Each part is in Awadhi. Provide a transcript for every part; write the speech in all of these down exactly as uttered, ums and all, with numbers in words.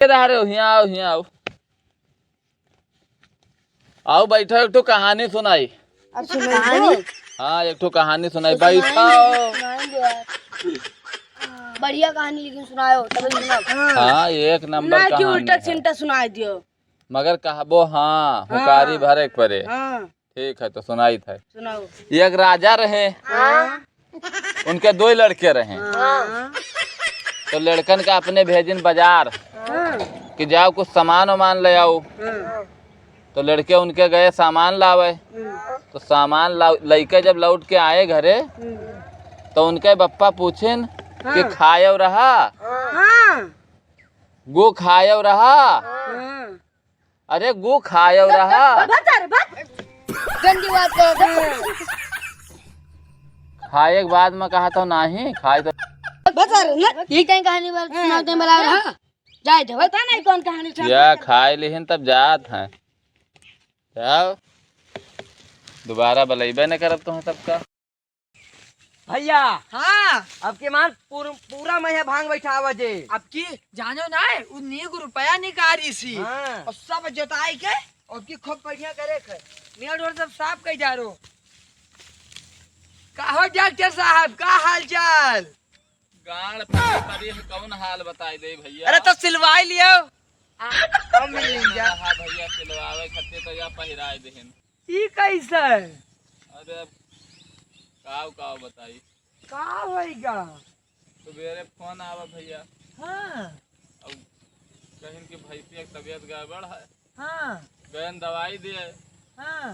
के रहा रहे हो, हियाँ आओ, हियाँ आओ। आओ बैठो, एक ठो कहानी सुनाई। अब सुनाई दो। हाँ, एक ठो कहानी सुनाई, तो सुनाई बैठो। दो, सुनाई दो यार। बढ़िया कहानी लेकिन सुनाओ, तबे सुनाओ। हाँ, एक नंबर ना कि कहानी उल्टा है। सिल्टा सुनाई दियो। मगर कहबो हाँ, हाँ। हुकारी भरे के परे। हाँ। ठीक है, तो सुनाई था। सुनाओ। एक राजा रहे, हाँ। उनके दो लड़के रहे। हाँ। तो लड़कन का अपने भेजिन बाजार हाँ। कि जाओ कुछ सामान वामान ले आओ। हाँ। तो लड़के उनके गए सामान लावे। हम्म। तो सामान ला-, लइके जब लौट के आए घरे, हम्म। तो उनके बप्पा पूछिन कि हाँ। खायव रहा? हाँ। गो खायव रहा? हाँ। अरे गो खायव रहा? बस, बस, बस। गंदी बात कर। खाए के बाद में कहा था नहीं, खाए तो बस, अरे, ना। ये कहीं कहानी बता, सुनाते हैं, बला रहा। जाए दे, बता नहीं कौन कहानी सुनाता या है। खाए लिहिन तब जात हैं। जाओ, दोबारा बलैबे न करब तुम सबका। भैया, हाँ। अब के मान पूर-, पूरा महीना भांग बैठावा जे। अब की जानो ना है, उ नीक रुपया निकाली सी। हाँ। और सब जोताई के, और की खूब बढ़िया करे के। मेड़ ओड़ सब साफ कर जा रो। का हो डॉक्टर साहब, का हाल चाल? गाड़ फटी परी है, कौन हाल बताई दे भैया? अरे तो सिलवाई लियो। आ, हम मिल जा। हाँ भैया, सिलवावे खातिर तो या पहिराए देहन। ई कैसे? अरे अब काव काव बताई। का होइगा? सुबेरे फोन आवा भैया। हाँ। अब कहिन कि भैंसिया की तबीयत गड़बड़ है। हाँ। गयन दवाई दिए। हाँ।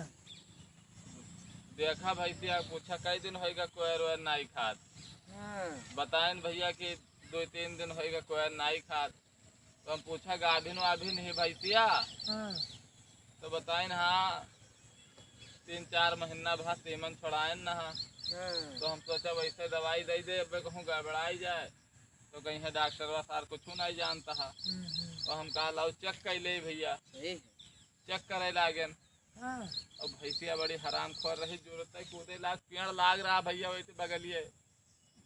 देखा भैंसिया, पूछा कई दिन होइगा कोयर वोयर नाई खात। हाँ। बताइन भैया कि दो तीन दिन होइगा कोयर नाई खात। तो हम पूछा गाभिन वाभिन ही भैंसिया? हाँ। तो बताइन हाँ, तीन चार महीना भा सीमन छोड़ाइन ना हा। हाँ। तो हम सोचा वैसे दवाई दे दे, अब कहूँ गड़बड़ाई जाए। तो कहीं है डॉक्टरवा सार कुछ नहीं जानता है। हम्म, हम्म। तो हम कहा लाओ चेक कर ले भैया। सही है। चेक करे लागेन। हाँ। अब भैंसिया बड़ी हरामखोर रही, जुरते कूदे लाग, पेड़ लाग रहा भैया वैसे बगलिए।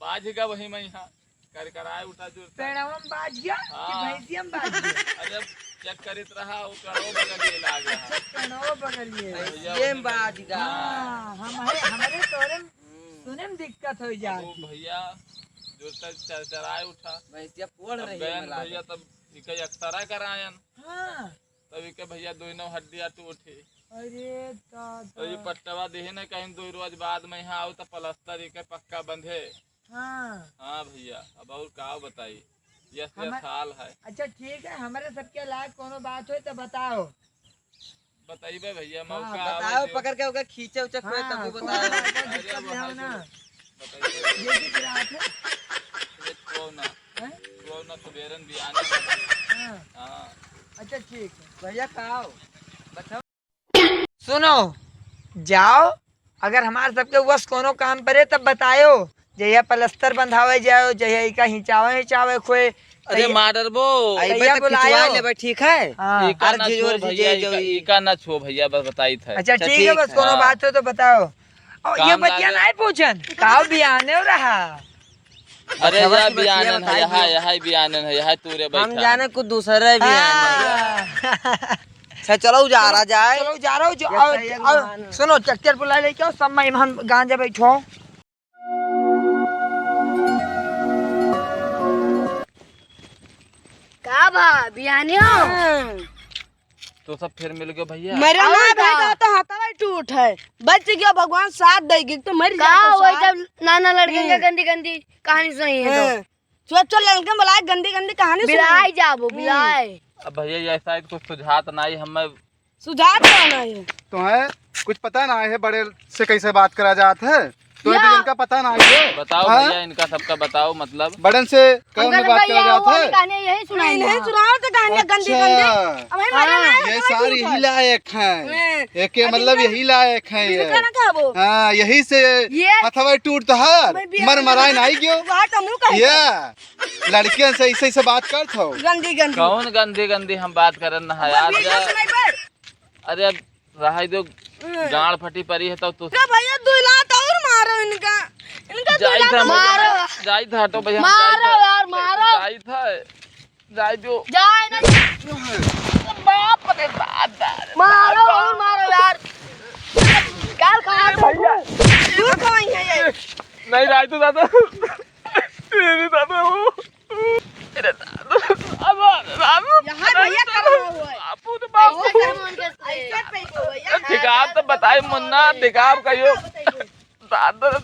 बाज गया वही में यहाँ, करकराए उठा जुरता। पेड़वा में बाज गया कि हाँ। भैंसिया में बाज गया? अरे अब चेक करित रहा, वो पेड़वा बगलिए लाग रहा। अच्छा, पेड़वा बगलिए। भैया ये वही में बाज गया। हाँ, हम है, हमारे तोरे में हम्म। सुने में दिक्कत हो अब जाती। वो भैया जुरता चरचराए उठा। भैंसिया कोड़ अब रही है गयन मला भैया के। तब इके एक्सरा करायन। हाँ। तब इके भैया दोनों हड्डियाँ टूटी। अरे दादा। तो ये पट्टवा देहे न कहीं दो रोज बाद में यहाँ आओ तो प्लास्टर इके पक्का बंधे। हाँ। हाँ भैया, अब और का बताई, यस यस हमार-, हाल है। अच्छा ठीक है, हमारे सबके लायक कोनो बात हो तो बताओ। बताइबे भैया, हाँ, मौका आवे बताओ, जो। पकड़ के ओके खींचे उचे कोई हाँ, तब भी कोनो बताओ। बात हो, अरे दिक्कत अब नहीं हो हाँ ना। जो बताइबे। ये भी गिरात है। ये छुआओ ना। हैं? छुआओ ना, सुबेरन बियाने में। हाँ। हाँ। अच्छा ठीक है। भैया का हो? बताओ। सुनो, जाओ, अगर हमार सबके वस कोनो काम परे तब बतायो, जहिया प्लास्टर बंधावे जाओ, जहिया इका हिंचावे हिंचावे खोए, अरे तहिया, मार डरबो। अइबे तहिया तो बुलायो। खिंचवा लेबे, ठीक है? हाँ। इका अरे ना जिजोर छो भैया, जिजे इका, जोई। इका ना छो भैया, बस बताई था। अच्छा, अच्छा, ठीक है, ठीक बस है। कोनो हाँ। बात हो तो बताओ। और ये काम बतिया लागे। नहीं पूछन, का बियाने हो रहा? अरे बचवा या की बचिया बियानन है, बताई यहाँ, दियो। यहाँ बियानन है, यहाँ तूरे हम बैठा। जाने कुछ दूसरे बियानन है। हाँ। अच्छा, चलो, जा रहा जाए। चलो, जा रहा हूँ, जो, ये और, सही है, और भगवान। सुनो, ट्रैक्टर बुला लेके आओ, सब मेहमान गांजा बैठो। का भा, बियाने हो? हाँ। तो सब फिर मिल गए भैया। मेरा और ना का? बेटा तो हाथवा टूट है, बच गया, भगवान साथ देगी, तो मर का जाए तो होई साथ। जब नाना लड़कन का हम्म। गंदी गंदी कहानी सुनाई है तो। हाँ। चुआ चुआ लड़कन बुलाए, गंदी गंदी कहानी सुनाए। बिलाए जाबो, हम्म। बिलाए। अब भैया ये शायद कुछ सुझात नहीं, हमें सुझात का नहीं है। तो है, कुछ पता ना है, बड़े से कैसे बात करा जात है, तो या। अभी इनका पता ना है। बताओ हाँ? भैया, इनका सबका बताओ, मतलब। बड़न से कौन उनका में तो बात करा जात है? कहानी यही सुनाई नहीं, है। सुनाओ तो कहानी गंदी अच्छा। गंदी। अब हम मरे हाँ। ना, ये हथवा सारी टूट यही है। लायक है। हाँ। एक के अब मतलब इनका यही लायक है ये। इनका ना कहबो। हाँ, यही से ये हथवा टूट तो हर मैं बियाह मर मराए ना आई गयो। बात हमहू कही ये। लड़कियन से ऐसे, ऐसे बात करत हो? गंदी, गंदी। कौन गंदी, गंदी हम बात करन ना है अब यार, भैया यार। सुनाई बे। अरे अब रहाई दो, हम्म। गांड फटी परी है तो तू का भैया दो लात और मारो इनका। इनका दो जाई लात था और मारो। मारो। जाई था तो भैया, मारो जाई था। यार, मारो। जाई था। जाए दो। जाए ना। बाप रे दादा रे। मारो, दादा। और मारो यार। गाल कहाँ से भैया। तू कौन है ये? नहीं, राजू दादा। तेरे दादा हो। तेरे दादा। अब दादा। यहाँ भैया कर रहा हुआ है। बापू तो बापू। ऐसा कर मन के ऐसा पे को भैया। ठिकान तो बताए मुन्ना, ठिकान कहियो। बताइए। दादा।